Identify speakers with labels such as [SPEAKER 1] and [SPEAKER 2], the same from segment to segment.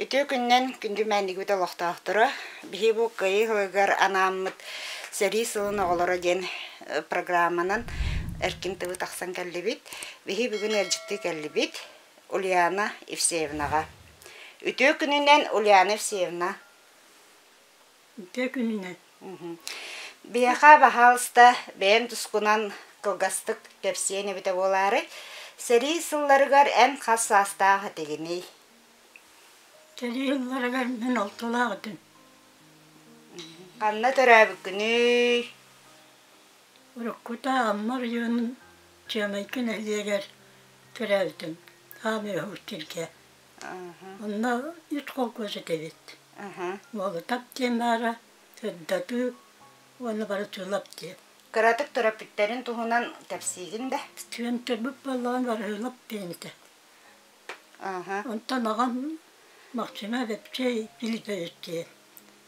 [SPEAKER 1] Үтүө күнүнэн күндү мээнигибит олохтоохторо! Биһи бу Кыайыы сылыгар анааммыт Сэрии сылын оҕолоро диэн программанан эркин тылы тахсан кэллибит. Биһи бүгүн ыалдьыттыы кэллибит Ульяна Евсеевнаҕа. Үтүө күнүнэн, Ульяна Евсеевна!
[SPEAKER 2] Үтүө күнүнэн.
[SPEAKER 1] Биһиэхэ, баһаалыста, бэйэм тускунан кылгастык кэпсиэн эбитэ буолаарай? Сэрии сылларыгар эн хас саастаах этигиний?
[SPEAKER 2] Сэрии сылларыгар мин алталаах этим.
[SPEAKER 1] Ханна төрөөбүккүнүй?
[SPEAKER 2] Уруккута Амма оройуонун Чыамайкы нэһилиэгэр төрөөбүтүм. Аамый уһук сиргэ. Онно үс холкуос этэбит. Уолутап диэн баара, Сырдатыы уонна Барытыылап диэн.
[SPEAKER 1] Кыратык төрөппүттэрин туһунан кэпсиигин да?
[SPEAKER 2] Сүөмтөрбүт буоллаҕын Барыһыылап диэн этэ. Онтон аҕам Максима Бэпчэй Филиппович диэн.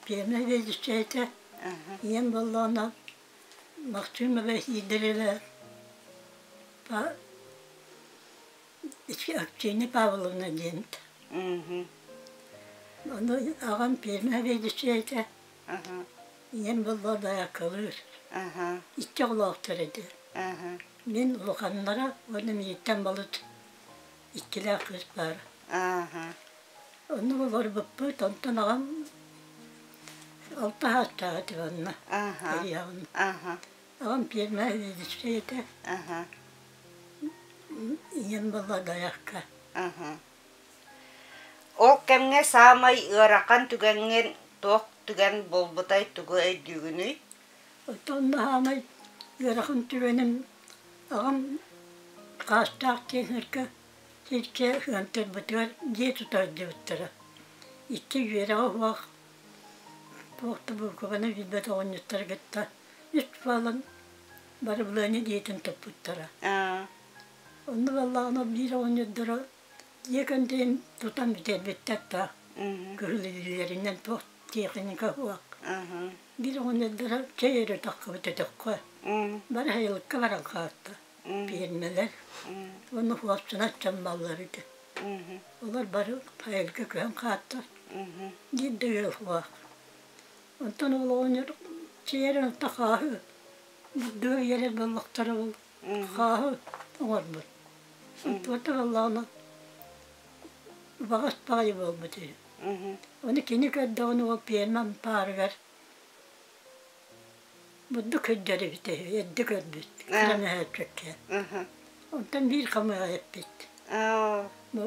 [SPEAKER 2] Пиэмэ Федиччэ этэ. Ийэм буоллаҕына Максимова Сидорова Аксения Павловна диэн. Ону аҕам пиэрмэ сэбиэдиссэйэ этэ. Ийэм буоллар дайааккалыыр. Икки оҕолоохтор этэ. Мин улаханнара уонна миигиттэн балыт иккилээх кыыс баара. Оннук олорбуппут, онтон аҕам алта саастаах этэ онно. Аҕам пиэрмэ сэбиэдиссэйэ этэ. Ийэм буолла дайаакка.
[SPEAKER 1] Ол кэмҥэ саамай ыарахан түгэҥҥин туох түгэн буолбутай, тугу өйдүүгүнүй?
[SPEAKER 2] Оттон саамай ыарахан түгэним аҕам хаастаах техника сиргэ ыантырбытыгар дьиэ тутардыбыттара. Икки үөрэҕэ суох туох да буукубаны билбэт оҕонньоттору кытта үс буолан барыбылыанньа дьиэтин туппуттара. Онно буоллаҕына биир оҕонньордоро дьиэ көндөйүн тутан бүтэрбиттэр да кыһыл илиилэринэн туох тиэхиньикэ суох. Биир оҕонньордоро чэй өрө таххыбыт өтөххө бары сайылыкка баран хаалта пиэрмэлэр уонна хуопсунас дьон баллар этэ. Олор бары хайылга көһөн хааттар. Биир да ыал суох. Онтон ол оҕонньор чэй эрэ онто хааһы бурдуга иэрэр буоллахтара ол хааһы оҥорбут. Туота буоллаҕына убаҕас баҕайы буолбут үһү. Ону кини көрдөҕүнэ ол пиэрмэ ампаарыгар бурдук сылдьар эбитэ үһү, эрдэ көрбүт, кыра мөһөөччүккэ. Онтон биир хамыыһа эппит. Бу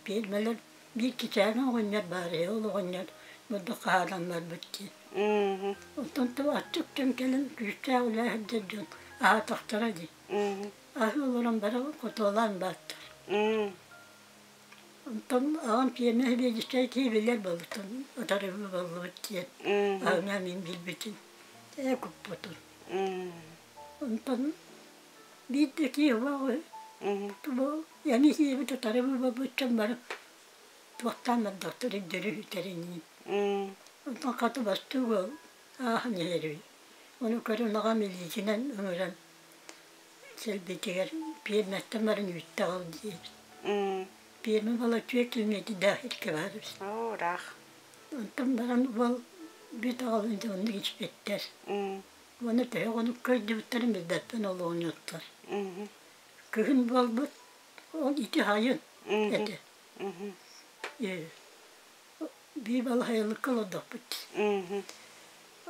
[SPEAKER 2] пиэрмэлэр биир кичээҥи оҕонньор баар үһү, ол оҕонньор бурдук хаһааран барбыт дии. Онтон аччык дьон кэлэн күүстээх үлэ сылдьар дьон аһаатахтара дии. Аһыы олорон бары хотуолаан бааттар. Онтон аҕам пиэрмэ сэбиэдиссэй киһи билэр буолбутун, утарыһыы буоллубут диэн аҕыҥа мин билбитин, ээ куппутун. Онтон биир да киһи уоҕу бу эми сиэбит утарыбыы буолбут дьон бары туохтаан барбаттар өйдөрү үтэринии. Онтон хата бастык уол ааһан иһэр үһү. Ону көрөн аҕам илиитинэн ыҥыран Сэлбитигэр пиэрмэттэн баран үүттэ аҕал диэбит. Пиэрмэ буола түөрт километрдаах сиргэ баар эбит.
[SPEAKER 1] Оо, ыраах.
[SPEAKER 2] Онтон баран уол бүт аҕалын дьэ оннук испиттэр. Уонна төһө хонук көрдүбүттэрин билбэппин ол оҕонньоттор. Кыһын буолбут, ол ити сайын этэ. Биир балаһайылыкка олордохпут.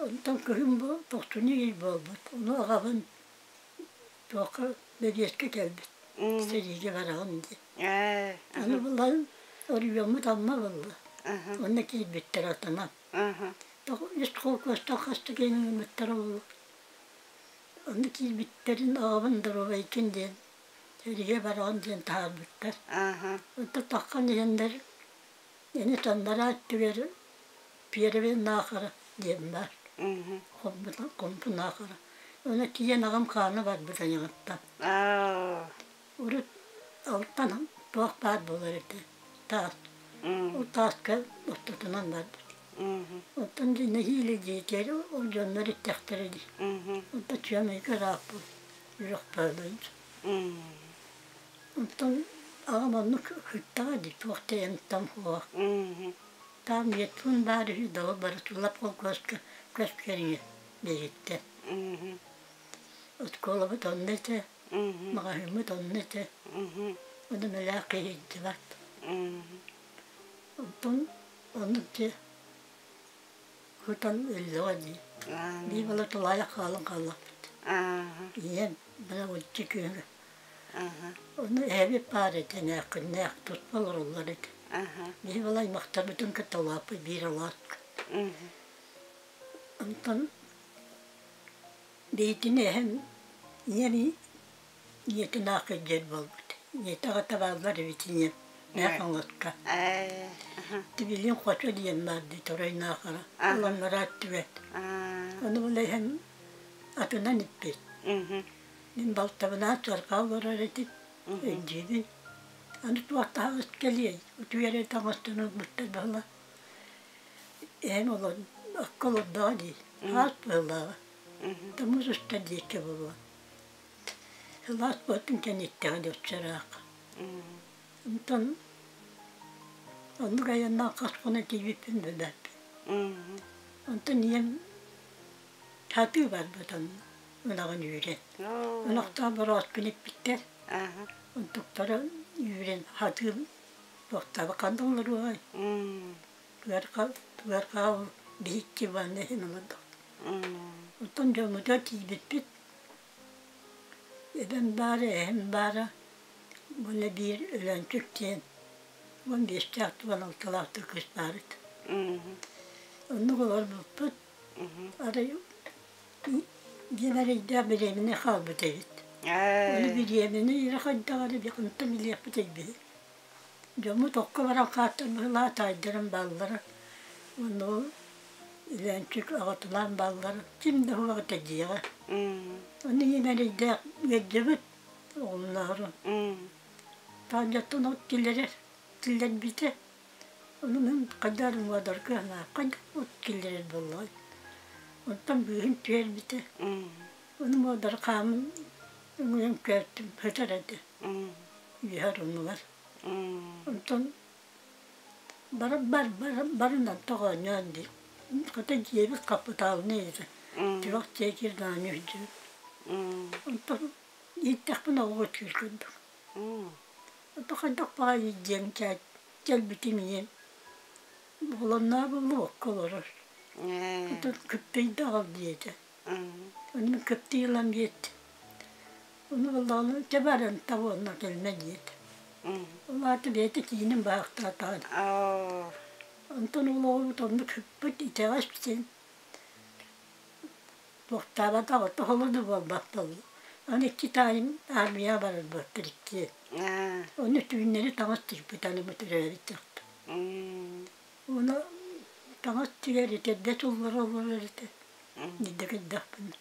[SPEAKER 2] Онтон кыһын бу тохсунньу ый буолбут. Ону аҕабын туохха бэбиэскэ кэлбит сэриигэ бараҕын диэн. Аны булан оройуоммут Амма буолла. Онно киирбиттэр атынан. Үс холкуостан хаста киһини ылбыттара буолуо. Онно киирбиттэрин аҕабын доруобайгын диэн сэриигэ бараҕын диэн таһаарбыттар. Онтон таххан иһэннэр ини таннараа өттүгэр Первый Наахара диэн баар. Хомпу Наахара. Ону тиийэн аҕам хаана барбыт айаҕыттан. Урут алтан туох баар буолар этэ, таас. Ол тааска ортотунан барбыт. Оттон дьэ нэһиилэ дьиэтигэр ол дьоннор иттэхтэрэ дии. Онтон Чыамайга ырааппыт, үрэх баалаан. Онтон Аҕам оннук ыттаҕа дии, туох да эмтэн суох. Таам ветпун баар үһү да ол Барытылап холкуоска көс кэриҥэ биһиттэн. Оскуолабыт онно этэ, маҕаһыыммыт онно этэ. Ону мэлээх киһи илдьибэт. Онтон оннук дьэ кутан өллөҕө дии. Биир бала тулаайах хаалан хааллахпыт. Ийэм бала отче күһүҥҥэ. Ону эһэбит баар этэ, нээххиннээх туспа олороллор этэ. Биһи бала аймахтарбытын кытта улааппыт биир алааска. Онтон биһитини эһэм ийэм ийэтин аах кырдьар буолбут. Ийэтэ аҕата бааллар эбит ийэм Мээх Оҥотко. Тибилин хочо диэн баар дии Торой Наахара. Уланнараат түбэт. Ону бу эһэм атынан иппит. Мин балтабынаан сыарҕа олорор этим, өйдүүбүн. Аны туох таһаҕас кэлиэй, утуйар этэ оҥостон ылбыттар буола. Эһэм олор акка олордоҕо дии, хаас быһыылааҕа. Тумус устар диэки буолуо. Сылаас буолтун кэнниттэҕэ дии оччо-ыраах. Онтон оннук айаннаан хас хоно тиийбиппин билбэппин. Онтон ийэм сатыы барбыт онно ынаҕын үүрэн. Ынахтаах борооспун иппиттэр. Онтуктара үүрэн сатыы туохтаабы ханна олоруоҕай? Тугар хаал биһикки ванна иһин олордох. Оттон дьоммутугар тиийбиппит эбэм баара, эһэм баара уонна биир Өлөөнчүк диэн 15-тээх 16-лаах да кыыс баар этэ. Оннук олорбуппут. Арай диэн эрэйдээх бириэмэни хаалбыт эбит. Ону бириэмэни эрэ хайдах эрэ онтон билиэхпит эбит. Дьоммут окко баран хааттар быһылаа таайдарым бааллара. Уонна ол Өлөөнчүк аҕатылаан бааллара. Ким да суох этэ дьиэҕэ. Ону ийэм эрэйдээх ыалдьыбыт оҕолонноору. Таанньаттан от киллэрэр, киллэрбитэ. Ону мин хайдах эрэ уодарга хайдах от киллэрэр буоллаҕай. Онтон быыһын түһэрбитэ. Ону муодар хаамын өҥөйөн көөртүм, сытар этэ. Үөһэр оннугар. Онтон бар бар бар барынан тоҕоонньоон дии. Хата дьиэбит хапытаалынай этэ. Түбэх дьиэ наанньа сылдьыбыт. Онтон ииттэхпинэ оҕо түүл курдук. Ото хайдах баҕайы диэн кэлбитим ийэм буоланнаа буолуокка олорор. Ото кыптыйда аҕал диэтэ. Ону мин кыптый ылан биэрдим. Ону буоллаҕына чэ баран табуонна кэлмэ диэтэ. Ол аата бэйэтэ киинин баахтаатаҕын. Онтон ол оҕобут оннук сыппыт итэҕэс син туохтаабатах ото да буолбат буолла. Аны икки таайым армияҕа барар буолтар иккиэн. Ону түүннэри таҥас тикпит аны бу төрөөбүт дьахтар. Ону таҥас тигэр этэрбэс уллара олорор этэ. Биирдэ кэллэхпинэ.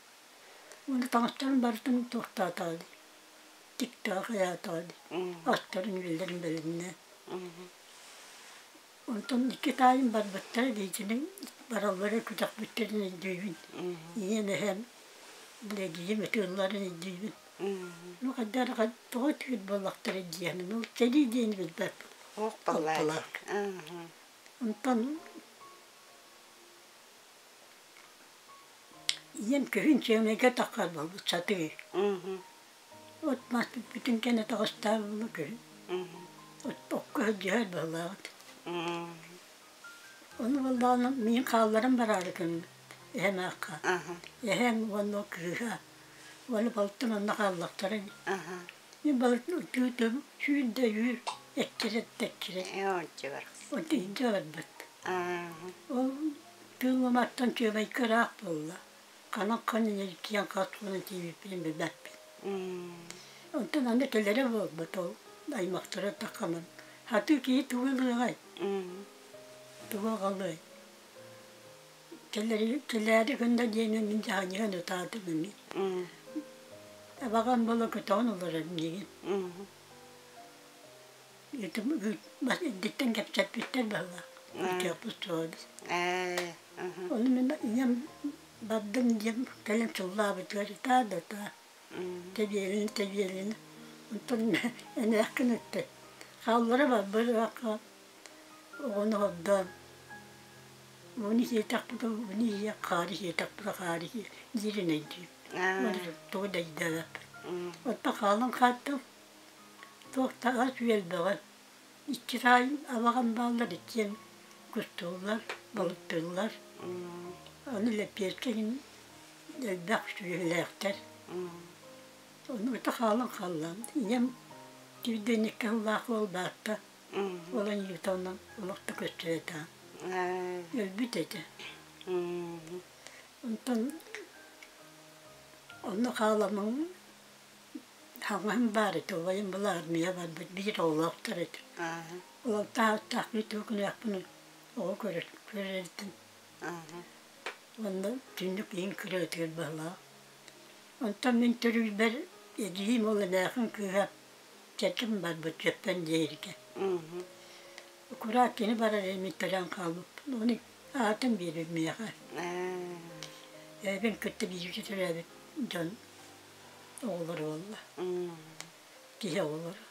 [SPEAKER 2] Уонна таҥастарын барытын туохтаатаҕа дии, тиктэх хайаатаҕа дии, астарын-үөллэрин бэлэмнээн. Онтон икки таайым барбыттара диэчини бараллара күтэхпиттэрин өйдүүбүн. Ийэм эһэм Лэгиим ытыылларын өйдүүбүн. Ну хайдах эрэ тоҕо ытыыр буоллахтара диэн, ну сэрии диэни билбэппин.
[SPEAKER 1] Ох баллаах.
[SPEAKER 2] Онтон ийэм күһүн Чыамайга таххар буолбут сатыы. От мас бүтүн кэнэ таҕыстаах буола күһүн. От окко сылдьыһар быһыылаах. Ону буоллаҕына миин хаалларан бараары гыммыт эһэм аахха. Эһэм уонна кыыһа уонна балтым онно хааллахтара ини. Мин балтым ытыы-ытыы сүүр да үүр, эккирэт да эккирэт. Онто илдьэ барбыт. Ол тыыллыматтан Чүөмэйгэ ыраах буолла. Ханан хан инэркийэн хас хонон тиийбиппин билбэппин. Онтон аны кэлэрэ буолбут ол аймахтара таххаман. Хатыы киһи тугу ылыаҕай? Тугу аҕалыай? Кэлээри гынна диэн мин дьаһанньыһан ытаатым эмиэ. Абаҕам буола көтөҕөн олорор миигин. Эрдэттэн кэпсэппиттэр быһыылаах. Ытыахпыт суоҕа Ону мин ийэм бардым диэн кэлэн сыллаабытыгар ытаа да ытаа. Тэбиэлин тэбиэлин. Онтон эмээххин өттө. Хааллара барбыт оҕону ордоон уону сиэтэхпит уону иһиэх, хаары сиэтэхпит хаары сиэ диирин өйдүүр. Тугу да өйдөөбөппүн. Оттон хаалан хааттым, туох да ас үөл бөҕө. Икки саай абаҕам бааллар, иккиэн кустууллар, балыктыыллар. Аны лэппиэскэ иһин элбэх сүөһүлээхтэр. Оннук хаалан хаалла. Ийэм тиэрдиэнньиккэ сыллаах уол баатта. Ол аньыыта онон олох да көстүбэтэ. Өлбүт этэ. Онтон онно хааламмын хаҥаһым баар этэ, убайым была армия барбыт, биир оҕолоохтор этэ. Ол алтаах биир тугу гыныахпын оҕо көрөр көрөр этим. Онно түннүк иһин кырыатыгар быһалаах. Онтон мин төрүүрбэр эдьиийим ол эмээхин кыыһа кэргэн барбыт Дьөппөн диэригэ. Кураат кини барар мин төрөөн хаалбыппын. Ону аатын биэрбит миэхэ. Эбэм кытта бииргэ төрөөбүт дьон оҕолоро буолла. Киһи оҕолоро.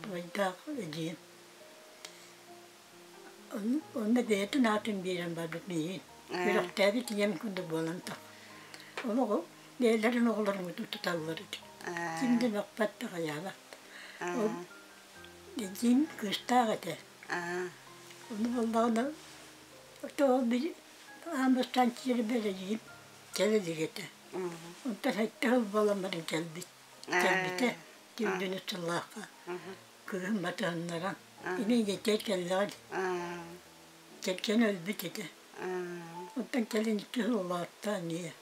[SPEAKER 2] Убайдаах эдьиийим. Онно бэйэтин аатын биэрэн барбыт миигин. Үөрэхтээбит ийэм курдук буолан тах. Олоҕу бэйэлэрин оҕолорун туталлар этэ. Ким да мөхпөт да хайаабат. Ол эдьиийим кыыстаах этэ. Ону буоллаҕына ол аан бастаан киирбэр эдьиийим кэлэ илик этэ. Онтон сэттэ сыл буолан баран кэлбит. Кэлбитэ түүнүн сыллаахха кыыһым батыһыннаран ини ийэтигэр кэллэҕин кэргэн өлбүт этэ. Оттон кэлин икки сыл улаатта эмиэ.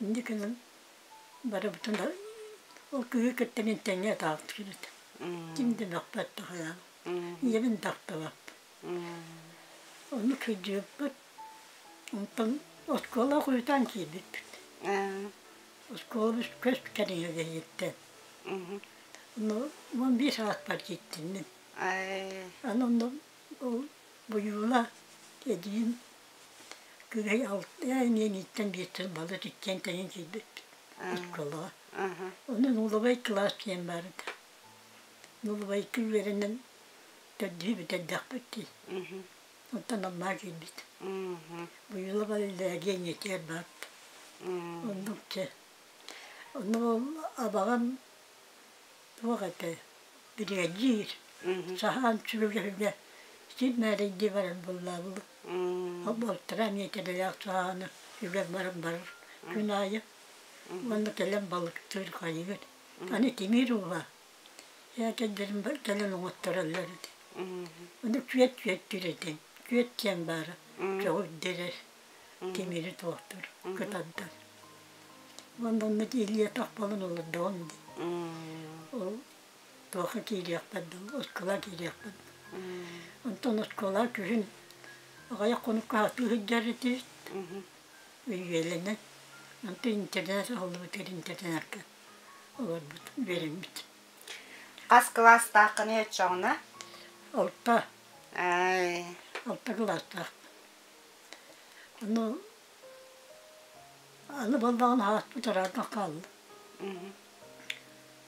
[SPEAKER 2] Инньэ гынан барыбытын ол кыыһы кытта мин тэҥҥэ атаахтыыр этим. Ким да мөхпөт да хайаан. Ийэбин да ахтыбаппын. Оннук сылдьыбыппыт. Онтон оскуола хойутаан киирбиппит. Оскуолабыт көс кэриҥэ киһиттэн. Ону 11 сааспар киирдим мин. Аны онно ол Буйуула эдьиийим кыыһый алтыа инииттэн биир сыл балыт иккиэн тэҥин киирбиппит оскуолаҕа. Ону нулевой кылаас диэн баар этэ. Нулевойга үөрэнэн төрдүһү бүтэрдэхпит дии. Онтон Аммаа киирбит. Буйуула Валерия ийэтигэр баар. Оннук чэ. Онно ол абаҕам туох этэ биригэдьиир саһаан сүрүгэһүгэ сир мээрэйдии барар буоллаабылы. Балтараа миэтэрэлээх саһааны үгэн баран барар күн аайы уонна кэлэн балыктыыр хайыыр. Аны тимир ууһа Ээкэйдэрим кэлэн оҥоттороллор этэ. Ону күөт күөттүүр этим. Күөт диэн баара чоҕу үрдэрэр, тимири туохтуур, кытардар. Уонна онно илиэтэх буолан олордоҕум дии. Ол туохха киириэхпэр дылы, оскуола киириэхпэр дылы. Онтон оскуола күһүн аҕыйах хонукка сатыы сылдьар этибит, үйэлэнэн. Онтон интернат аһыллыбытыгар интернакка олорбут, үөрэммит.
[SPEAKER 1] Хас кылаастааххыный оччоҕуна?
[SPEAKER 2] Алта. Алта кылаастаах. Ону аны буоллаҕына ааспыт ыраатан хаалла.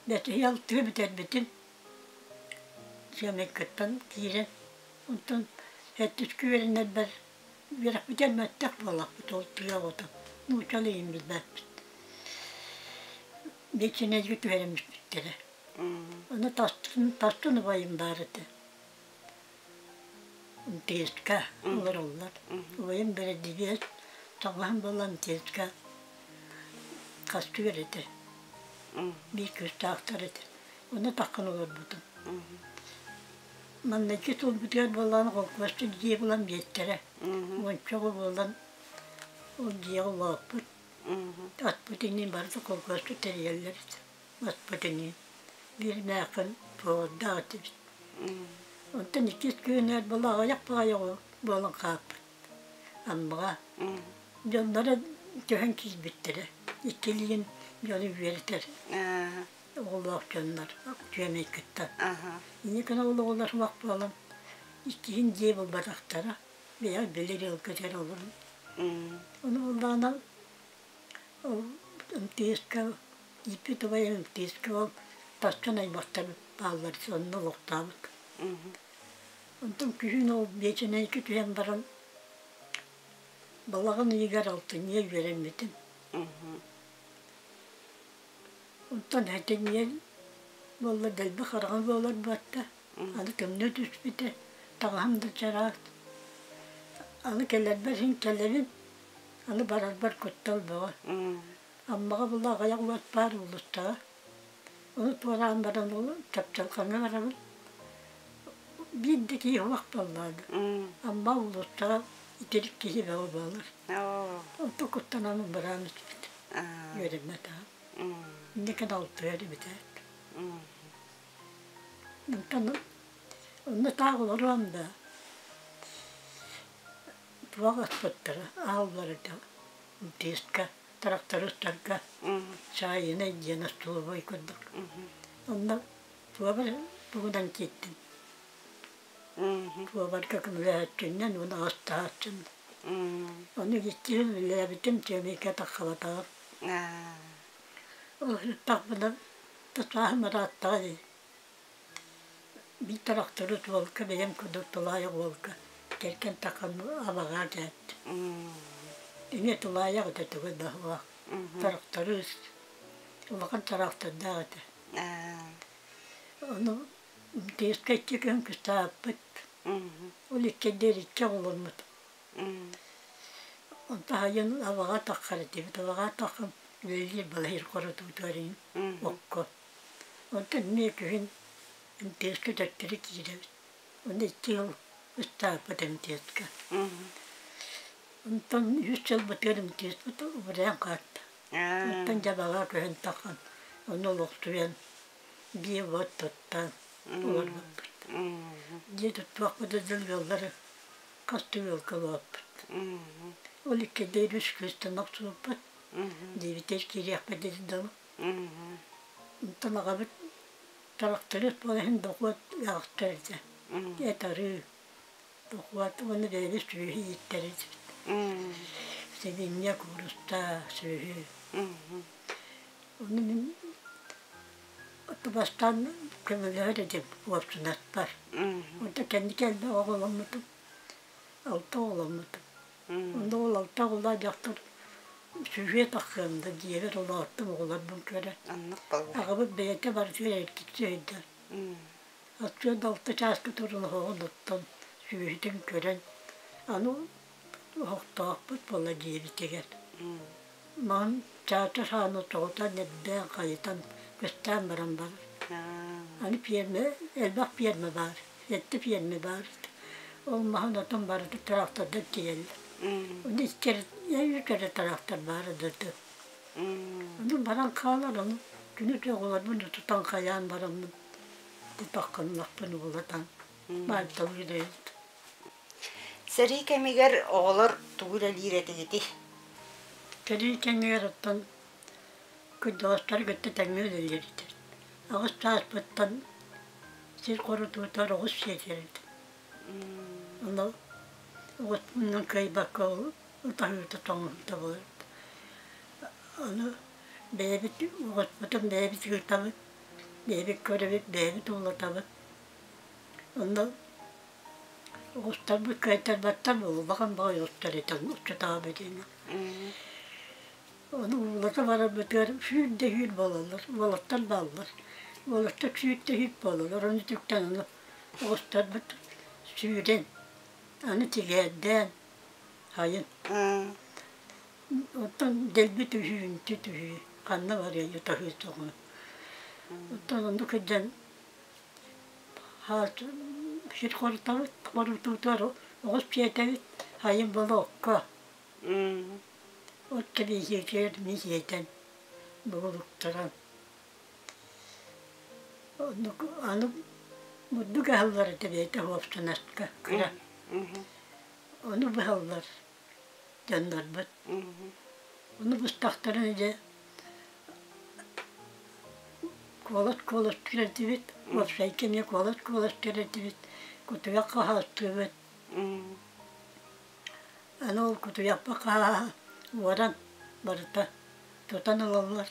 [SPEAKER 2] Бэтиһи алтыга бүтэрбитим. Сиэмэккэттэн киирэн, онтон сэттискэ үөрэнэрбэр үөрэхпитигэр мөлтөх буоллахпыт, ол тыа оҕото. Нууччалыы иһин билбэппит. Биэчинэйгэ түһэрэн бүппүттэрэ. Ону тастын, тастын убайым баар этэ. МТС-ка олороллор. Убайым бэрэдибиэс, таҥаһым буолан МТС-ка хастыыр этэ. Биир кыыстаахтар этэ. Ону таххан олорбутум. Маҥнайгы сылбытыгар буолан холкуоска дьиэ булан биэртэрэ. Уонча оҕо буолан ол дьиэҕэ улааппыт. Аспыт иннин барыта холкуоска тэрийэллэр этэ. Аспыт иннин. Биир эмээххин повардаах этибит. Онтон иккис күөнүгэр буола аҕыйах баҕайы оҕо буолан хаалбыт. Аммаҕа. Дьонноро төһөн киирбиттэрэ. Иккилиин дьону үөрэтэр оҕолоох дьоннор күөмэй кытта. Инньэ гынан ол оҕолор суох буолан иккиһин дьиэ булбатахтара. Бэйэҕит билэр ыалгытыгар олорун. Ону буоллаҕына ол МТС-ка ииппит убайым МТС-ка ол тастан аймахтар бааллар сонно олохтообут. Онтон күһүн ол биэчинэйгэ түһэн баран балаҕан ыйыгар алтынньыга үөрэммитим. Онтон этинньэ буолла дэлби хараҥа буолар буотта. Аны тымныы түспүтэ, таҥаһым да чараас. Аны кэлэрбэр син кэлэбин, аны барарбар куттал бөҕө. Аммаҕа була аҕыйах уот баар уулуссаҕа. Ону туораан баран ол чапчылҕаҥҥа барабын. Биир да киһи суох буоллаҕына. Амма уулуссаҕа итирик киһи бөҕө буолар. Онтон куттанан бараан испит. Үөрэммэтэҕим. Инникин алтыһар эбитээт. Онтон онно таах олоруом да туох аспыттара ааллар этэ артистка трактористарга чаайынай диэн остолобуой курдук. Онно пуобар тугунан киирдим. Пуобарга көмөлөһөөччүннэн уонна астаһааччынан. Ону иккиһин үлэлээбитим Тиэмикэ тахсыбатаҕым. Ол сыттахпына тутааһым ырааттаҕа дии. Биир тракторист уолга бэйэм курдук тулаайах уолга кэргэн тахсан абаҕаа кээттим. Эмиэ тулаайах этэ туга да суох. Тракторист улахан трактордаах этэ. Ону МТС-ка икки күн кыстаабыппыт. Ол иккиэннэр икки оҕоломмут. Онтон сайын абаҕа таххар этибит. Абаҕа таххан үлэлиир балаһыыр хоротуутугар окко. Онтон эмиэ күһүн МТС-ка төттөрү киирэбит. Онно икки сыл ыстааппыт МТС-ка. Онтон үс сылбытыгар МТС-пыт убураан хаатта. Оттон дьабаҕа көһөн таххан, ону олохсуйан, дьиэ уот туттан олорбуппут. Дьиэ туттуохпут дыл ыаллары хас да ыалга олорбуппут. Ол иккиндээр үс кыыстан охсубуппут. Диэбитэр киириэхпит дылы. Онтон аҕабыт тракторист буола иһин дохуот аҕыстар этэ. Эт арыы Дохуот уонна бэйэбит сүөһү ииттэр этибит. Сибиинньэ, куурусса, сүөһү. Ону мин бастаан көмөлөһөр этим уопсунастар. Онто кэнники элбэх оҕоломмутум, алта оҕоломмутум. Онно ол алта оҕолоох дьахтар сүһүө тахсыам да дьиэбэр олоортум оҕолорбун көрө. Аҕабыт бэйэтэ барытыгар эргиччи өйдөөр. Отчуот алта чааска туран оһоҕун оттон, сүөһүтүн көрөн, аны оһохтоохпут буолла диэбитигэр, маҥан чаача сааны тоҕутан, эрдээн, хайытан, көстөөн баран барар. Аны пиэрмэ, элбэх пиэрмэ баар, сэттэ пиэрмэ баар. Ол маһын отун барыта трактордар тиийэллэр. Ону икки эрэ трактор баара да Ону баран хаалар, ону күнү оҕолорбун тутан хайаан бараммын тутаххыннахпын уулатан баайталыы да
[SPEAKER 1] Сэрии кэмигэр оҕолор тугу үлэлиир этигитий?
[SPEAKER 2] Сэрии кэмигэр оттон кырдьаҕастары кытта тэҥҥэ үлэлиир этибит. Аҕыс сааспыттан сир хорутуутугар оҕус сиэтэр этим. Онно оҕуспунан кыайбакка ол ытаһыыта тоҥуһута буолар. Ону бэйэбит оҕуспутун бэйэбит ыытабыт, бэйэбит көрөбүт, бэйэбит уулатабыт. Онно оҕустарбыт кыайтарбаттар улахан баҕайы оҕустар этэ оччотооҕу бүтүнэ. Ону уулата барарбытыгар сүүр да сүүр буолаллар, уолаттар бааллар. Уолаттар сүүр да сүүр буолаллар, ону үтүктэн ону оҕустарбыт сүүрэн, аны тигээрдээн Хайын. Оттон дэлби түһүү, үнтү түһүү, ханна барыай ытаһыы тоҕо. Оттон оннук сылдьан сир хорутабыт, хорутуутугар оҕус сиэтэбит, хайын буола окко. От кэбиһиитигэр мин сиэтэн, бугулуктаран. Оннук аны бурдук аһыллар этэ бэйэтэ уопсунаска кыра. Ону быһаллар дьоннорбут. Ону быстахтарын дьэ куолас куолас кирэрдибит, уопсайга эмиэ куолас куолас кирэрдибит, кутуйах хаһаастыыбыт. Аны ол кутуйахпыт хаһааһа уоран барыта тутан ылаллар.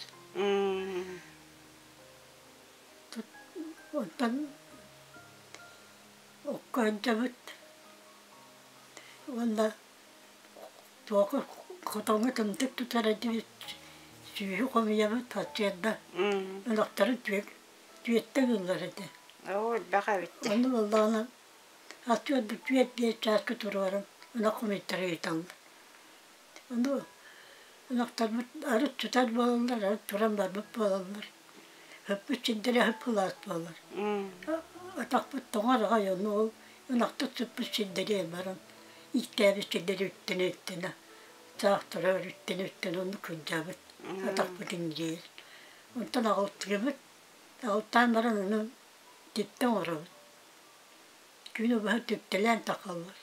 [SPEAKER 2] Оттон Окко сылдьабыт уонна туоху хотоҥҥо тымтык тутар этибит, сүөһү хомуйабыт, сарсыарда ынахтары түөттэ ыыллар этэ.
[SPEAKER 1] Оо, элбэх эбит.
[SPEAKER 2] Онно буоллаҕына сарсыарда түөрт биэс чааска туруоран ынах хомуйтара ыыталлар. Ону ынахтарбыт арыт сытар буолаллар, арыт туран барбыт буолаллар. Ыппыт сирдэрэ ыһыппылаат буолар. Атахпыт тоҥор аҕай, ону ол ынахтар сыппыт сирдэри баран ииктээбит сирдэри үттэнэ-үттэнэ, саахтара үттэнэ-үттэнэ оннук кырдьабыт, атахпыт иҥдиир. Онтон аҕалтыыбыт, аҕалтаан баран ону түптэ оҥоробут. Күнү быһа түптэлээн тахаллар.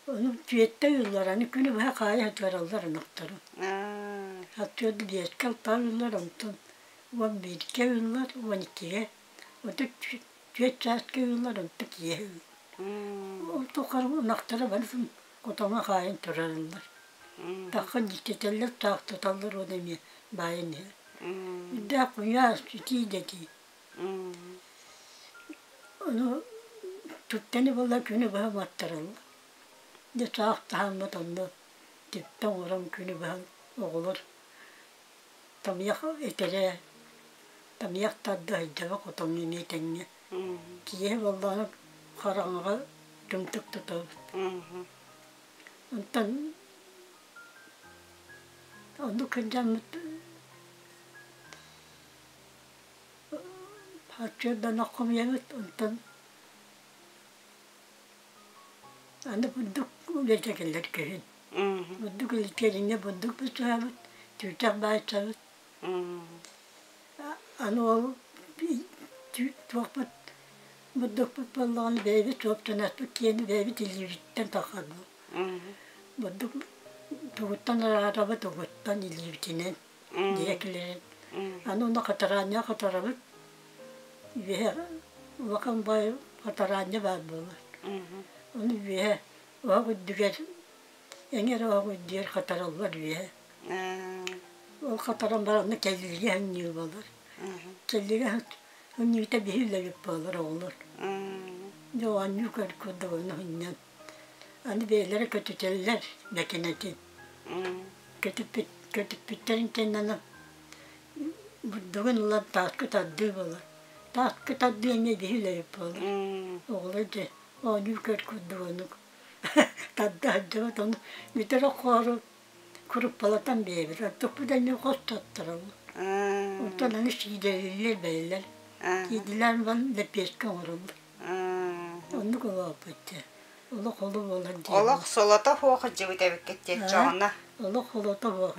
[SPEAKER 2] Ону түөттэ ыыллар, аны күнү быһа хаайа сытыараллар ынахтары. Аттыгар биэскэ алтаҕа ыыллар, онтон 11-гэ ыыллар, 12-гэ. Онтон түөрт чааска ыыллар, онтон киэһэ ыыллар. Ол тухары ынахтара барытын хотоҥҥо хаайан турараллар. Таххан дьиктитэллэр, таахтаталлар уонна эмиэ баайан иһэр. Үрдээх куйаас, итии да итии. Ону түптэни буолла күнү быһа уматтараллар. Дьэ саах таһааммыт онно түптэ оҥорон күнү быһа оҕолор тамыйах этэрэ, тамыйах тарда сылдьара хотоҥҥо эмиэ тэҥҥэ. Киэһэ буоллаҕына хараҥаҕа тымтык тутабыт. Онтон оннук сылдьаммыт Сарсыарданах хомуйабыт, онтон аны бурдук үлэтэ кэлэр күһүн. Бурдук үлэтэ бурдук быстыһабыт, түүтэх баайсабыт. Аны ол туохпут бурдукпут буоллаҕына бэйэбит суоптанаспыт киэни бэйэбит илиибититтэн таххарбыт. Бурдук тугуттан араарабыт, угуттан илиибитинэн. Диэкилэрин. Аны онно хатараанньа хатарабыт. Үөһэ улахан баай хатараанньа баар буолар. Ону үөһэ оһох үрдүгэр эҥэр оһох үрдүгэр хатараллар үөһэ. Ол хатаран баран онно кэллигэ ханньыы буолар. Кэллигэ ханньыыта биһи үлэбит буолар оҕолор. Дьэ оонньуу көр курдук ону ханньан. Аны бэйэлэрэ көтүтэллэр бэкинэтин. Көтүппүт, көтүппүттэрин кэннэ бурдугун ылан тааска тардыы буолар. Тааска тардыы эмиэ биһи үлэбит буолар. Оҕолор дьэ оонньуу көр курдук оннук тарда сылдьыбыт ону бүтэр оххоору куруппалатан биэрэбит. Оттукпут эмиэ хос таттарабыт. Онтон аны сиидэлииллэр бэйэлэр. Сиидэлээн баран лэппиэскэ оҥороллор. Оннук олооппут дьэ. Олох олу буолар диэн.
[SPEAKER 1] Олох солото суох сылдьыбыт эбиккит диэччэҕинэ.
[SPEAKER 2] Олох солото суох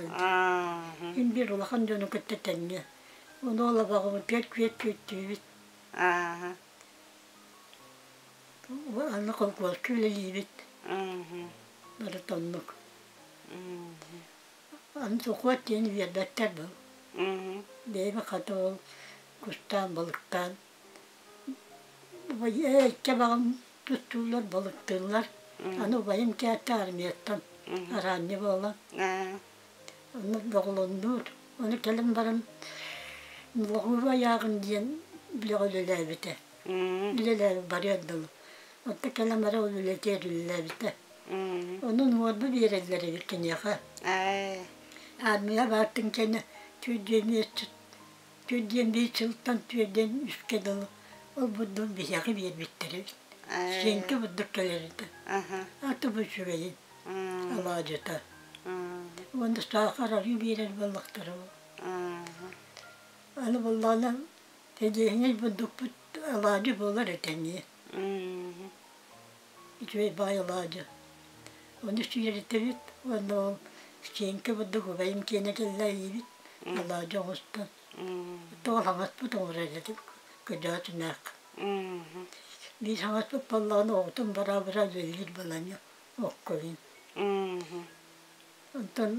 [SPEAKER 2] Мин биир улахан дьону кытта тэҥҥэ. Ону олобоҕум түөрт күөт күөттүүбүт. Аны холкуоска үлэлиибит. Барыта оннук. Аны сухуот диэн үөрбэттэр бу. Бэйэбит хата ол кустаан, балыктаан Икки баҕам туттууллар, балыктыыллар. Аны убайым кээттэ армияттан араанньы буолан. Онно доҕолоннуур. Ону кэлэн баран Лоҕуба айааҕын диэн үлэҕэ үлэлээбитэ. Үлэлээбит барыар дылы. Онто кэлэн баран ол үлэтигэр үлэлээбитэ. Онон уорба биэрэллэр эбит киниэхэ. Армия баартын кэннэ түүрдүөмүөс Түөрдүөн биир сылтан түөрдүөн үскэ дылы ол бурдук биһиэхэ биэрбиттэр эбит. Сиэҥкэ бурдук кэлэр этэ. Аты бу үчүгэйин алаадьыта. Уонна саахар арыы биэрэр буоллахтара ол. Аны буоллаҕына тэдиэһинэй бурдукпут алаадьы буолар этэ эмиэ. Үчүгэй баай алаадьы. Ону сиэритэбит уонна ол стенка курдук убайым киэнэ кэллэ иибит алаадьы оҥостон. Тоҕо хаҥаспыт оҥорор этим кырдьаҕас Биир хаҥаспыт буоллаҕына оҕотун бара-бара үлэлиир баланьа окко мин. Онтон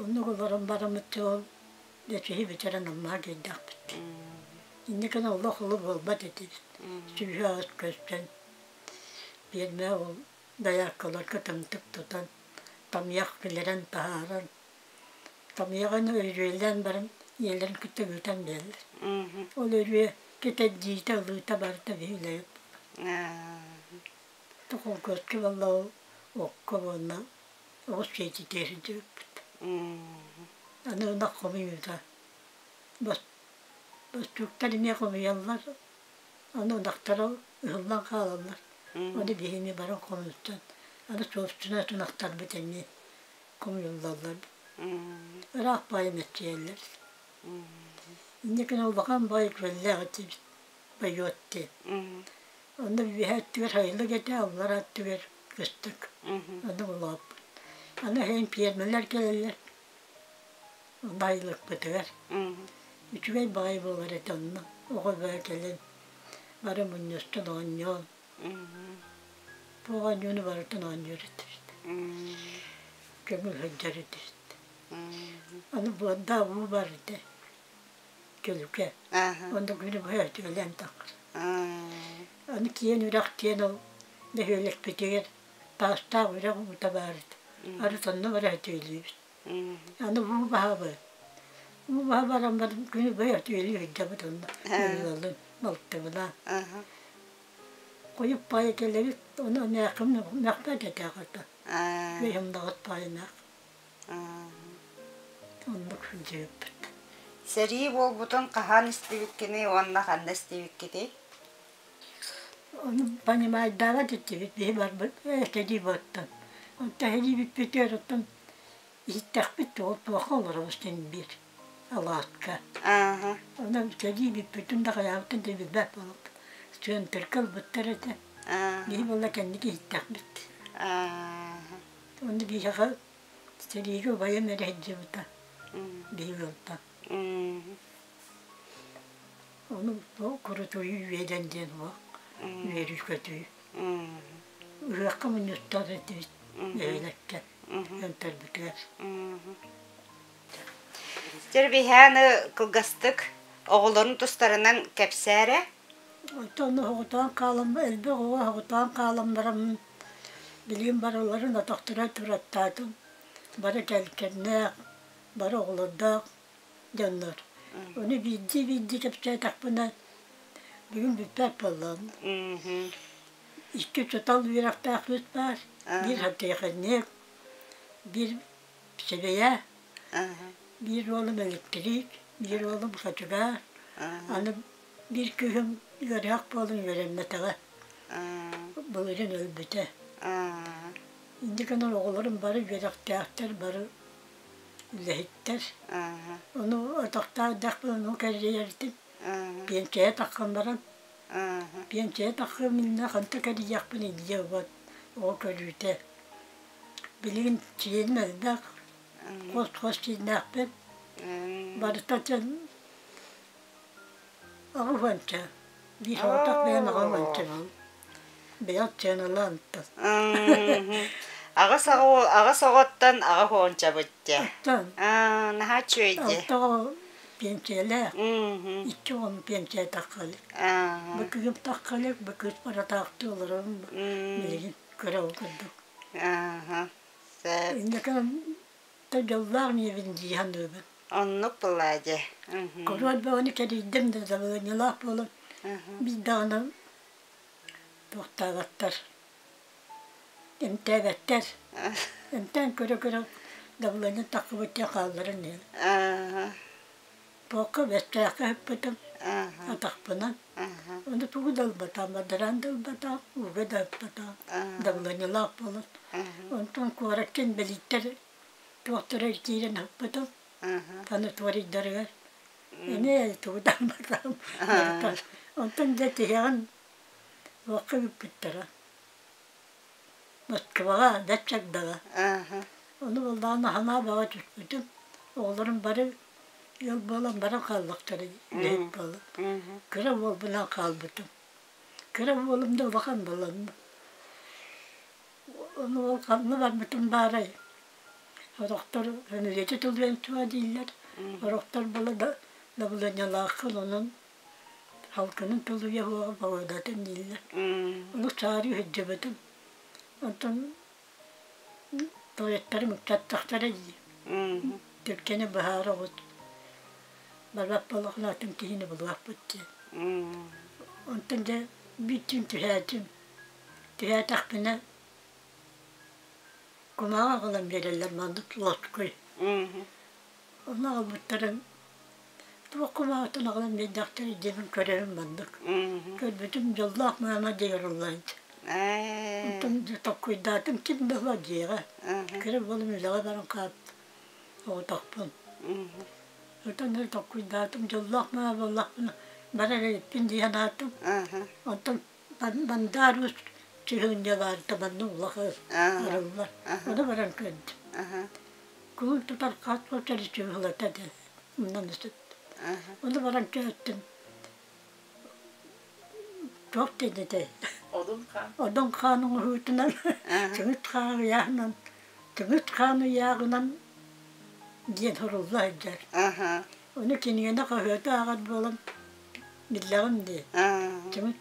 [SPEAKER 2] оннук олорон бараммыт ол дьэ бүтэрэн Аммаҕа киирдэхпит. Инникини олох олу буолбат этибит. Сүүһү аҕыс көстөн биэрмэ ол дайааккаларга тымтык тутан, тамыйах киллэрэн таһааран, тамыйаҕын өрүөлээн баран ийэлэрин кытта ыытан биэрэллэр. Ол өрүө Кэтэрдиитэ, ылыыта барыта биһи үлэбит. Холкуоска буолла ол окко уонна оҕус сиэтитиэ сылдьыбыппыт. Аны ынах хомуйуута. Бостууктар эмиэ хомуйаллар, аны ынахтара ыһыллан хаалаллар. Ону биһини баран хомуйсан, аны собственнай ынахтарбыт эмиэ хомуйуллаллар. Ыраах баайы мэччийэллэр. Инникини улахан баай күөллээх этибит, Бойуот диэн. Онно үөһээ өттүгэр сайылык этэ, аллараа өттүгэр кыстык. Онно улааппыт. Аны эһэм пиэрмэлэр кэлэллэр байылыкпытыгар. Үчүгэй баҕайы буолар этэ онно. Оҕо бөҕө кэлэн бары мунньустан оонньоон. Бу оонньууну барытын оонньуур этибит. Көҥүл сылдьар этибит. Аны буордаах уу бар этэ. Көлүкэ. Онно күнү быһа өтүөлээн таххар. Аны киэн үрэх диэн ол бөһүөлэкпитигэр таастаах үрэх уута баар этэ. Арыт онно бара өтүөлүүбүт. Аны уу баһабыт. Уу баһа баран баран күнү быһа өтүөлүү сылдьабыт онно. Ыалын, балтыбынаан. Хойук баайы кэлэбит, ону мээххим мөхпөт этэ аҕата. Үөһүм даҕат баайынаах. Оннук сылдьыбыппыт.
[SPEAKER 1] Сэрии буолбутун хаһан истибиккиний уонна ханна истибиккитий?
[SPEAKER 2] Ону понимайдаабат этибит, биһи барбыт сэрии буоттан. Онтон сэрии бүппүтүгэр оттон иһиттэхпит ол туохха олоробут син биир алааска. Онон сэрии бүппүтүн да хайаабытын да билбэт буолбут. Центрга ылбыттар этэ. Биһи буолла кэнники иһиттэхпит. Онно биһиэхэ сэриигэ убайым эрэ сылдьыбыта, биһиги ыалтан. Ону бу курутуйуу үөдэн диэн уох үөрүү-көтүү. Ыһыахха мунньустар этибит нэһилиэккэ өнтөрбүтүгэр.
[SPEAKER 1] Дьэрбиһээни кылгастык оҕолорун тустарынан кэпсээ эрэ.
[SPEAKER 2] Оттон оһоҕутаан хаалан элбэх оҕо оһоҕутаан хаалан бараммын билигин барыларын атахтара тураттаатым. Бары кэлкэннээх, бары оҕолордоох дьоннор. Ону биирдии-биирдии кэпсээтэхпинэ бүгүн бүппэт буоллаҕым. Икки учуутал үөрэхтээхпит баар, биир хантиэхиньик, биир сэбэйэ, биир уолум электрик, биир уолум хачыгаар, аны Биир кыыһым ыарыһах буолан үөрэммэтэҕэ, былырыын өлбүтэ. Инньэ гынан оҕолорум бары үөрэхтээхтэр, бары үлэһиттэр. Ону атахтаах эрдэхпинэ ону кэрийэртим. Пиэнчэйэ таххан баран, пиэнчэйэ таххыам иннинэ ханта кэрийиэхпин илдьэ ылбат оҕо көрүүтэ. Билигин чиэним элбэх, хос-хос чииннээхпин. Барыта дьон Аҕыс уонча, биир соҕотох бэйэм 80 бэйэм сыаналаан ыттан.
[SPEAKER 1] Аҕыс аҕыс оҕоттон 80-чабыт дьэ.
[SPEAKER 2] Оттон
[SPEAKER 1] Наһаа үчүгэй дии.
[SPEAKER 2] Алта оҕо пенсиялээх, икки оҕом пенсия таххалык. Бу кыыһым таххалык, бу кыыс баратаахтыы олоробун билигин кыра ол курдук.
[SPEAKER 1] Сөп.
[SPEAKER 2] Инники дьоллоох ийэбин дии саныыбын.
[SPEAKER 1] Оннук была дьэ.
[SPEAKER 2] Хоруол бөҕөнү кэрийдим да дабылыанньалаах буолан биир даҕаны туохтаабаттар, эмтээбэттэр. Эмтээн көрө-көрө дабылыанньа таххыбыт диэн хаалларан иһэн. Туохха бэстээххэ ыппытым атахпынан. Ону тугу да ылбатаҕым, бадараан да ылбатаҕым, ууга да ыппатаҕым, дабылыанньалаах буолан. Онтон куоракка инбэлииттэр туохтара киирэн ыппытым санаторийдарыгар. Эмиэ тугу да ылбатаҕым. Онтон дьэ тиһэҕин туохха ыыппыттара. Москваҕа, бэрт чагдаҕа. Ону буоллаҕына санаа бөҕө түспүтүм. Оҕолорум бары ыал буолан баран хааллахтара үлэһит буолан. Кыра уолбунаан хаалбытым. Кыра уолум да улахан буолан. Ону ол ханна барбытым баарай. Сорохтор фамилията тулуйан туа дииллэр. Сорохтор була да дабылыанньалааххын онон халкынын тулуйа суоҕа погодатын дииллэр. Ону саарыы сылдьыбытым. Онтон туалеттарым ыксаттахтара дии. Түргэни быһаара оҕус. Барбат буоллаххына атын киһини булуохпут диэн. Онтон дьэ бүттүн түһээтим. Түһээтэхпинэ кумааҕы аҕалан биэрэллэр маннык лоскуй. Онно аҕалбыттарын туох кумааҕыттан аҕалан биэрдэхтэрий диэбин көрөрүм маннык. Көрбүтүм дьоллоох маама диэн ыллаан. Онтон толкуйдаатым ким да суох дьиэҕэ. Кыра буолан үлэҕэ баран хаалт оҕотохпун. Оттон толкуйдаатым дьоллоох маама буоллахпына барар эбиппин дии санаатым. Онтон Бандаар чыһыынньалаарта манна улахан арыллар. Ону баран көрдүм. Кулун тутар хас соччо чыһылата этэ. Онон Ону баран көрдүм. Туох диэн этэй?
[SPEAKER 3] Одун хаан.
[SPEAKER 2] Одун хаан оҥоһуутунан, түҥүт хаан ыйааҕынан, түҥүт хаан ыйааҕынан диэн сурулла сылдьар. Ону кинигэни хаһыаты ааҕар буолан биллэҕим дии. Түҥүт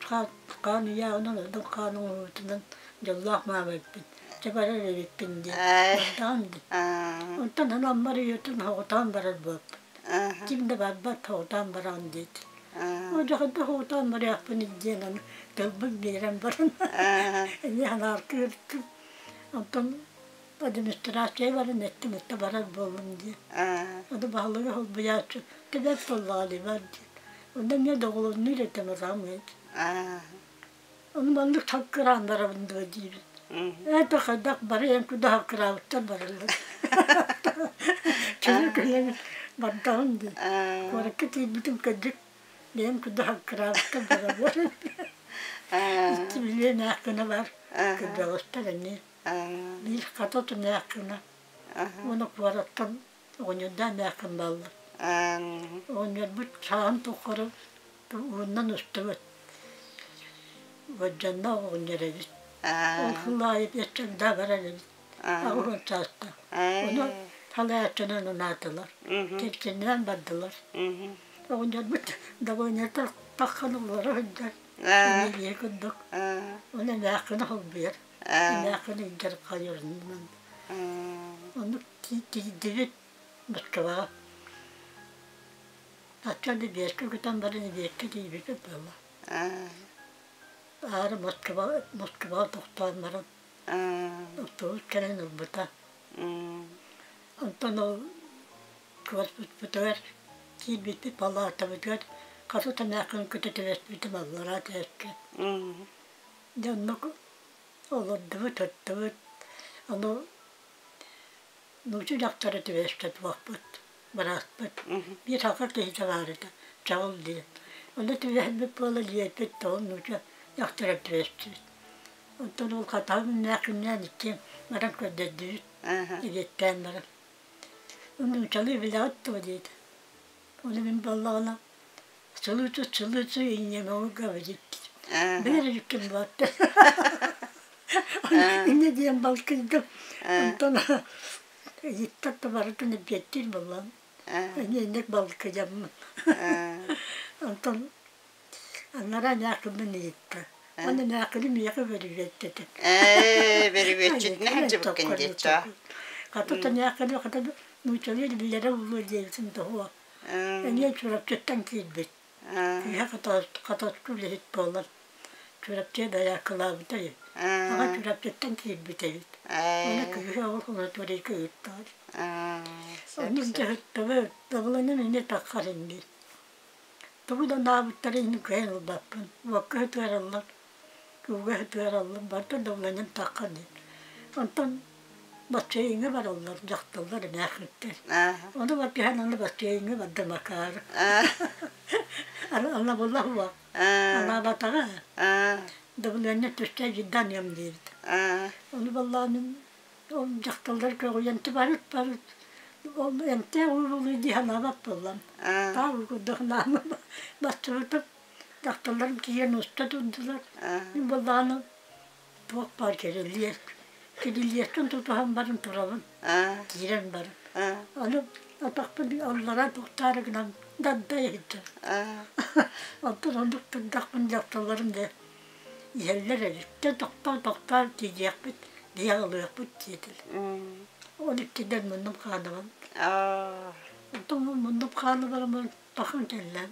[SPEAKER 2] хаан ыйааҕынан, одун хаан оҥоһуутунан дьоллоох маама эбиппин. Чэ барар эбиппин диэн бардаҕым дии. Онтон санааммар үйэтин оҕотоон барар буолбут. Ким да барбат оҕотоон бараҕын диэтэ. Дьэ оҕотоон барыахпын диэн аны тылбын биэрэн баран эмиэ санааргыыртым. Онтон администрация баран эттим ытта барар буоллум диэн. Аны баһылыгы холбуйааччы түбэт буоллаҕа дии бар диэн. Онно эмиэ доҕолоннуур этим атаҕым Ону маннык хаккыраан барабын дуо диибин. Это хайдах бары эн куда хаккыраабыттар бараллар. Кэлэ кэлэбин бардаҕым дии. Куоракка тиийбитим кырдьык бэйэм куда хаккыраабыттар бараллар. Икки билиэн аахкына бар кырдьаҕастар эмиэ. Биир хата тунеахкына уонна куораттан оҕонньордоон ааххын бааллар. Оҕонньорбут сааһын тухары ууннан устубут. Бодьонноох оҕонньор эбит. Ол сыл аайы биэс барар эбит. 80 саастаах. Ону салайааччынан анаатылар. Кэргэнинэн бардылар. Оҕонньорбут довольнета таххан олоро сылдьар. Эмиэ курдук. Ону эмээххини холбуйар. Эмээххини илдьэр хайырынан. Оннук тиийдибит Москваҕа. Ачча да биэскэ көтөн баран эбиэккэ тиийбиппит буолла. Аара Москва Москваҕа тохтоон баран автобус кэлэн ылбыта. Онтон ол куорпуспутугар киирбиппит палаатабытыгар хас эмээххин көтө түбэспитим аллараа түһэргэ. Дьэ оннук олордубут, оттубут. Ону нуучча дьахтара түбэстэ туохпут бырааппыт. Биир саха киһитэ баар этэ, Чаҕыл диэн. Онно түбэһэрбит буола дьиэппит тоҕо нуучча дьахтара түбэстибит. Оттон ол хатаһым күннээн иккиэн баран көрдөрдүбүт, эбиэттээн баран. Нууччалыы билэҕит дуо диэтэ. Ону мин буоллаҕына сылы-сыл сылы-сыл инньэ могу говорить. Билэр эбиккин буолта. Инньэ диэн балкыйдым. Онтон ыйыттар да барытын эппиэттиир буоллаҕым. Инник балкыйаммын. Онтон анараа ньаакыбын ыйытта. Аны ньаакыны миэхэ бөрүбүөттэтэ.
[SPEAKER 1] Ээ, бөрүбүөччүтүнэ сылдьыбыккын диэччи.
[SPEAKER 2] Хата ньаакыны хата нууччалыы билэрэ буолуо диэбитин тоһуо. Эмиэ Чурапчыттан киирбит. Кыыһа Хатаску үлэһит буолан Чурапчы дайаакылаабыта үһү. Аҕа Чурапчыттан киирбит эбит. Уонна кыыһа ол санаторийга ыыттаҕар. Оннук дьаһыттабы дабыланан эмиэ таххар иннир. Тугу да анаабыттара иһин кыайан ылбаппын. Уокка сытыараллар, ууга сытыараллар, барыта дабыланан таххар диэн. Онтон бассейҥҥа бараллар дьахталлар эмээхситтэр. Ону батыһан аны бассейҥҥа барда Макар. Аны булла суох. Анаабатаҕа. Дабылыанньа түстэ дьидданыам диэбит. Ону баллааным ол дьахталлар көҕүйэн барыт барыт ол эмтээх уу дии санаабат буоллам. Таа курдук наама бастыбытым дьахталларым киирэн уста турдулар. Мин буоллаҕына туох баар кирилиэс кирилиэстэн тутуһан баран турабын киирэн баран аны атахпын аллараа тохтоору гынан дагдай иһиттим онтон оннук турдахпын дьахталларым дьэ иһэллэр эбит дьэ тохтоо тохтоо тиийиэхпит дии аҕалыахпыт диэтилэр ол иккидэн муннум хаанабын онтон муннум хаанабарым тахан кэллэм.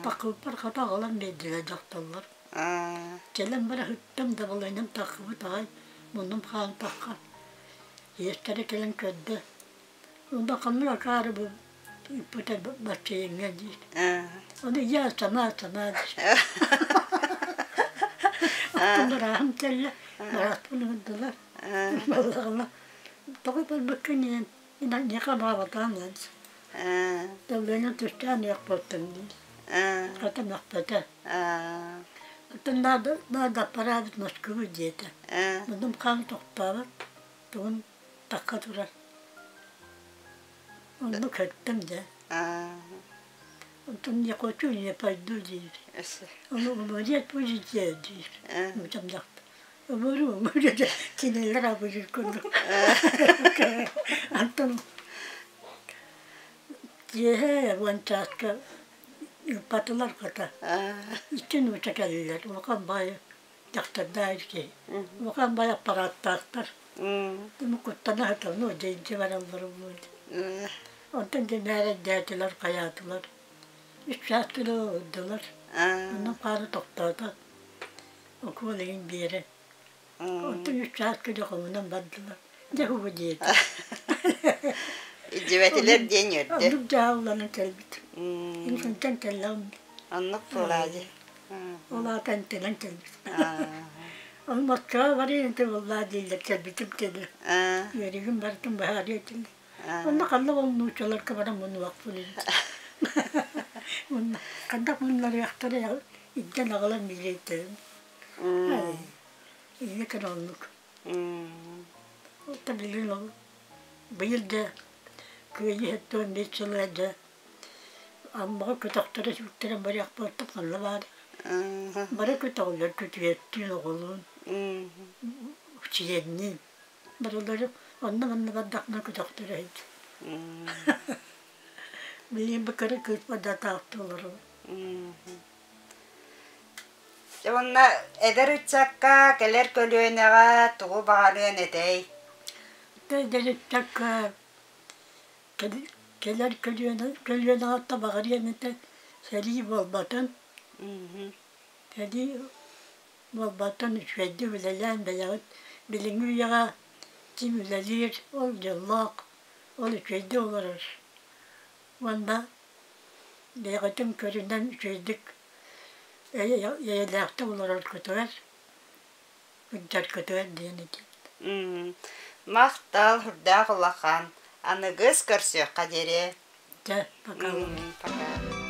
[SPEAKER 2] Бакыыппар хата аҕалан биэрдилэр дьахталлар. Кэлэн бара сыттым, дабылыанньам тахсыбыт аҕай, муннум хаан тахха. Ийэстэрэ кэлэн көрдө. Онно ханнык акаары бу ыппыта баччайыҥҥа диир. Ону я сама сама диир. Оттон бырааһым кэллэ, бырааппын ыҥырдылар. Баллаҕына тоҕо барбыккын диэн миэхэ баабатаан диэн. Дабылыанньам түстээн иэх буолтум диир. Хата мөхпөтө. Оттон надо, надо отправить в Москву диэтэ. Муннум хаан тохтообот, тугун такка турар. Оннук көрдүм дьэ. Онтон не хочу, не пойду диир. Ону умереть будете диир. Мутам дьахтар. Умуру, умуру кинилэр абыйыр курдук. Антон киэһэ уон чааска ыыппатылар хата. Икки нуучча кэллилэр. Улахан баайы дьахтардаах киһи. Улахан баай аппарааттаахтар. Куттана сытабын, ну, дьэ бараллар буолуо. Онтон дьэ мээрэйдээтилэр, хайаатылар. Үс чаас кило ылдылар. Онон хаары тохтоото. Укуол игин биэрэн. Онтон үс чаас кило хомунан бардылар. Дьэ уһу диэтэ.
[SPEAKER 1] Илдьибэтилэр диэн үөрдэ.
[SPEAKER 2] Оннук дьаһалланан кэлбит. Инфинтэн кэллэҕим.
[SPEAKER 1] Оннук буолаадьы.
[SPEAKER 2] Ол аата эмтэнэн кэлбит. Ол Москва барыйан буоллаа дииллэр кэлбитим кэлэ. Үөрүгүм барытын быһаарыа этилэр. Онно ханна ол нууччаларга баран мунуохпун Уонна ханна муннарыахтара илдьэн аҕалан билиэйтэrim. Ийэ кэлэ оннук. Оттон билигин ол быйыл да кыайыы 75 сыла да Аммаҕа көтөхтөрө сүктэрэн барыах буолтум ханна баар. Бары көтөҕөллөр күтүөттүүн оҕолуун, чилиэнниин. Барылары онно-манна бардахпына көтөхтөрө иһит. Билигин бу кыра кыыспар да атаахтыы олоробун.
[SPEAKER 1] Дьэ уонна эдэр ыччакка, кэлэр көлүөнэҕэ тугу баҕарыан этэй?
[SPEAKER 2] Эдэр ыччакка кэлэр көлүөнэ көлүөнэҕэ баҕарыам этэ сэрии буолбатын. Сэрии буолбатын үчүгэйдик үлэлээн бэйэҕит билиҥҥи үйэҕэ ким үлэлиир ол дьоллоох, ол үчүгэйдик олорор. Уонна бэйэҕитин көрүнэн үчүгэйдик эйэлээхтик олороргутугар, сылдьаргытыгар диэн этим.
[SPEAKER 1] Махтал, үрдээх улахан. Аныгыс көрсүөххэ диэри.
[SPEAKER 2] Дьэ, пока.
[SPEAKER 1] Пока.